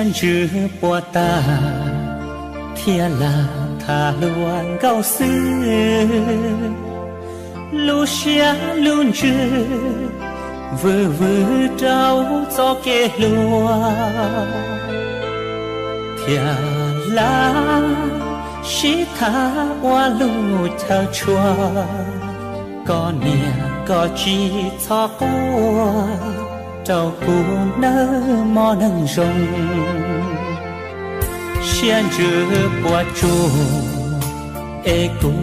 Ntsws puas tag thiaj lam tham hluas nkauj xwb, lub siab lub ntsws vwm vwm rau txoj kev hluas, thiaj lam sib tham ua lub chaw tshua. Koj niam koj tsis txhob quaj rau kuv nawb mog neej zoo. Siab ntsws puas tsuaj es kuv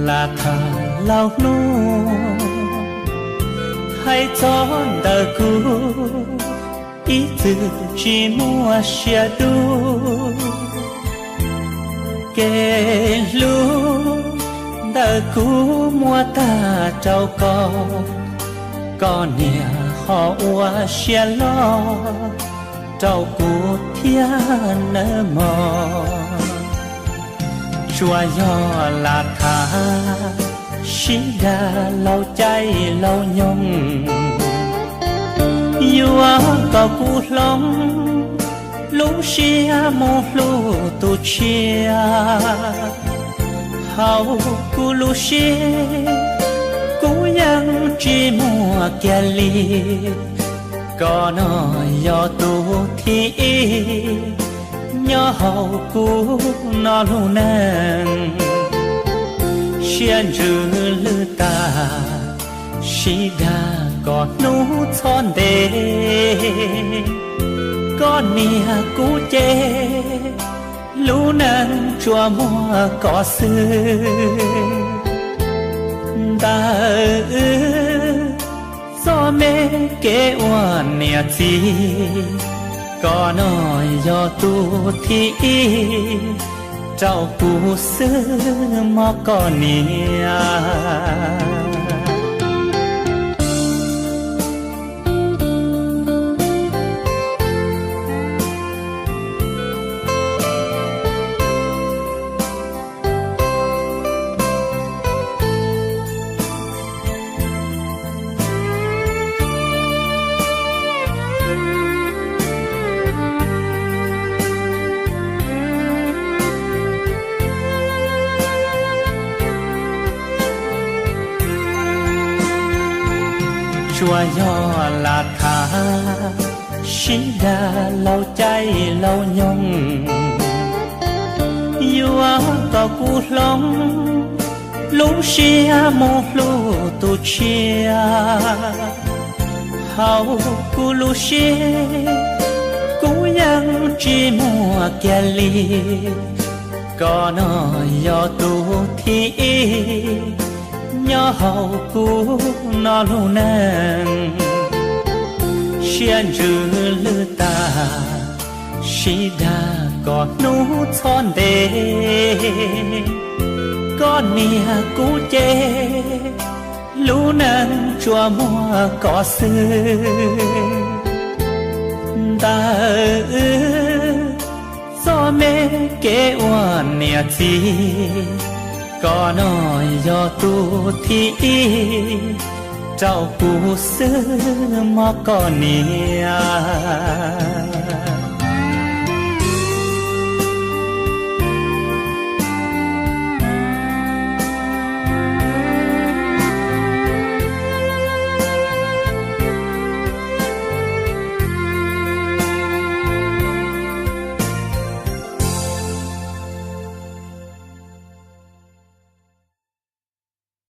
lam tham laus hnub, hais txog ntawm kuv ib txwm tsis muaj siab dub. Kev hlub ntawm kuv muab tag rau koj, koj niam ho ua siab loj rau kuv thiab nawb mog. Tsuas yog lam tham sib dag laus caij laus nyoog, yuav kom kuv hloov lub siab mus hlub tus tshiab. Hauv kuv lub siab kuv yeej tsis muaj kiag li, koj no yog tus thib ib nyob hauv kuv no lub neej. Siab ntsws lwj tag sib dag kom hnub txhob ntev, koj niam kuv ces lub neej tsuas muaj koj xwb. Ntawm wb txoj me kev ua niam txiv, koj no yog tus thib ib rau kuv xwb mog koj niam. Tsuas yog lam tham sib dag laus caij laus nyoog, yuav kom kuv hloov lub siab mus hlub tus tshiab. Hauv kuv lub siab kuv yeej tsis muaj kiag li, koj no yog tus thib ib nyob hauv kuv no lub neej. Siab ntsws lwj tag sib dag kom hnub txhob ntev, koj niam kuv ces lub neej tsuas muaj koj xwb. Ntawm wb txoj me kev ua niam txiv, koj no yog tus thib ib rau kuv xwb mog koj niam.